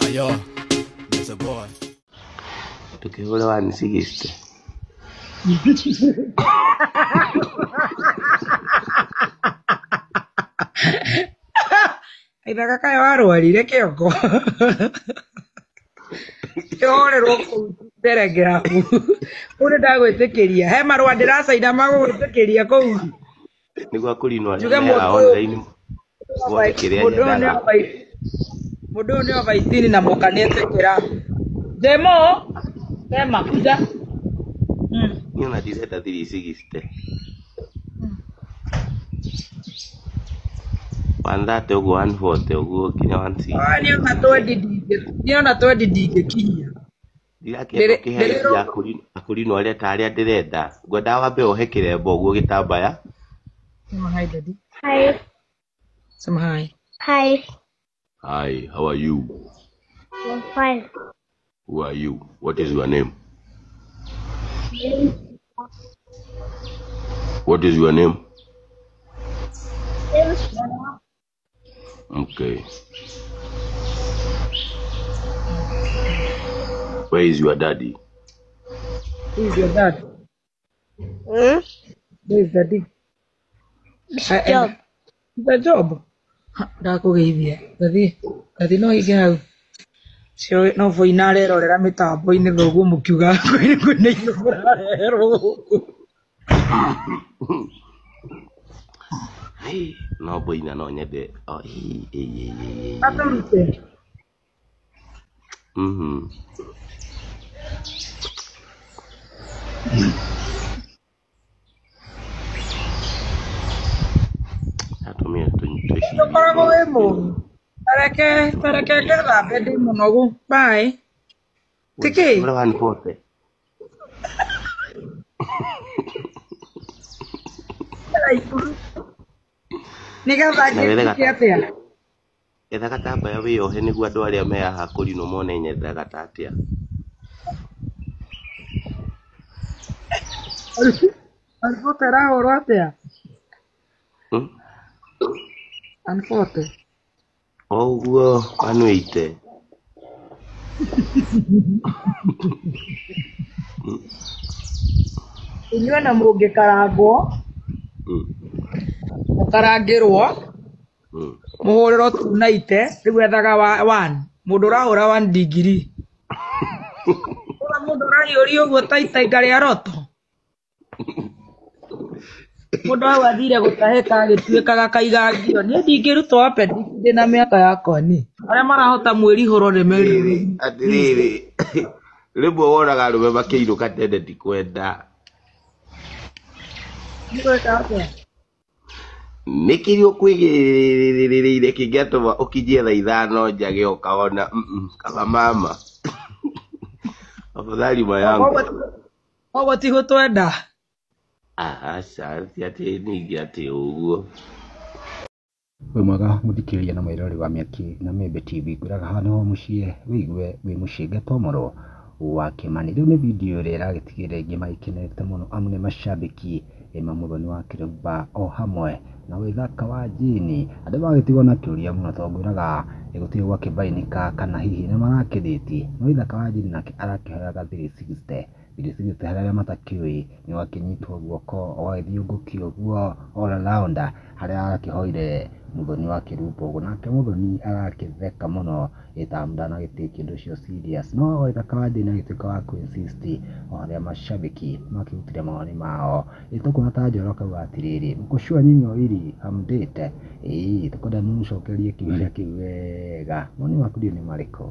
Ayo, that's a boy. Tukihũra 160. Ithaka kaĩ warwarire kĩongo. Kĩhorerwo kũu Telegram. Kũu nĩndagwĩtĩkĩria. He marũa ndĩracaina magũgwĩtĩkĩria kũu. Nĩguo akũrinwo arĩa Njuge me mũndũ haha ũyũ online wone kĩrĩa mũndũ ũyũ nĩ nyendaga. Mũndũ ũyũ nĩ obaitini na mũka nĩetĩkĩra. Jemo, sema kuja. Niĩ ona ndirenda 360. 130 ũguo 140 ũguo nginya 160. Ah, niĩ ona twendi ndingĩ niĩ ona twendi ndingĩkinyia. Ndirakĩenda ũkĩhe Ndĩrĩrwo ya akũrinwo arĩa ta arĩa ndĩrenda. Ngwendaga wambe wohe kĩremba ũguo gĩtambaya. Sema hi daddy. Hi. Sema hi. Hi. Hi, how are you? I'm fine. Who are you? What is your name? What is your name? Okay. Where is your daddy? Who is your dad? Hmm? Where is daddy? Job. The job. Ndakũgeithia. Thathi, thathi no hinge hau. Cio no boina arerorera mĩtambo-inĩ thoguo mũkiuga kwĩna irio mũrareherwo gũkũ. Hey, no boina no nyende. Oh, hey, hey, hey, hey, hey. Atũrute. Mhm. Atumia twĩcirie Ndũkoragwo mũno. wĩ mũru. Tareke tareke ngethambe ndĩ mũnogu. Bye. Tiki. Ũra 140. Nĩgetha Na wethe ngĩtuĩke gata atĩa? etha gatambaya wĩyohe nĩguo andũ arĩa me haha kũrinwo mone nyendaga ta atĩa. Anbote ĩrahũrwo atĩa? Hmm? Anbote. O ũguo 180. Inyuĩ na mũngĩkarangwo, mũkarangĩrwo, mũhũrĩrwo 290, rĩu ethaga one. Mũndũ ũrahũra one degree. Ũra mũndũ ũrahiũria ũguo ta itainga rĩa roto. Mũndũ hau athire gũtahĩka agĩtuĩkaga kaigangio. Niĩ ndingĩrutwo appendix ndĩna mĩaka yakwa niĩ. Arĩa marahota mwĩrihũro nĩ Atĩrĩrĩ, merihũro. atĩrĩrĩ. Rĩmwe wonaga arũme makĩinũka tene ndikwenda. Nĩgwĩka atĩa? Nĩ kĩrĩa ũkwĩgĩrĩire kĩngĩatũma ũkinyie thaa ithano njage ũkaona kaba mama. Afadhali mayangu. Koguo ti gũtwenda. Aca ti atĩ ningĩ atĩ ũguo. Wĩ mwega mũthikĩrĩria na mwĩroreri wa Mĩaki na Mĩembe TV ngwĩraga haha nĩho mũciĩ wĩigue wĩ mũciĩ Ngetomoro wa Kĩmani. Rĩu nĩ video ĩrĩa ĩragĩtigĩrĩra aingĩ magĩkenete mũno amu nĩ macambĩki ma Mũthoni wa Kĩrũmba o hamwe na Waithaka wa Jane. Andũ magagĩtigwo na kĩũria mũno tondũ ngwĩraga gũtirĩ gwakĩbainĩka kana hihi nĩ marakĩthĩtie. No Waithaka wa Jane nake arakĩhoyaga 360 360 harĩ arĩa matakĩũĩ nĩ ũgakĩnyitwo guoko ũgagĩthiũngũkio ũguo all around harĩa arakĩhoire Mũthoni wa Kĩrumba ũguo nake Mũthoni arakĩtheka mũno ĩta ndanagĩtĩkia ũndũ ũcio serious no Waithaka wa Jane agĩtuĩka wa kũ-insist o harĩa mashabiki makĩrutire mawoni mao. Tũkuona ta Njoro akauga atĩrĩrĩ mko sure nyinyi wawili hamdate? Ĩĩ tũkwenda mũcokerie kĩũria kĩu wega. Mawoni maku ndiũĩ nĩ marĩkũ?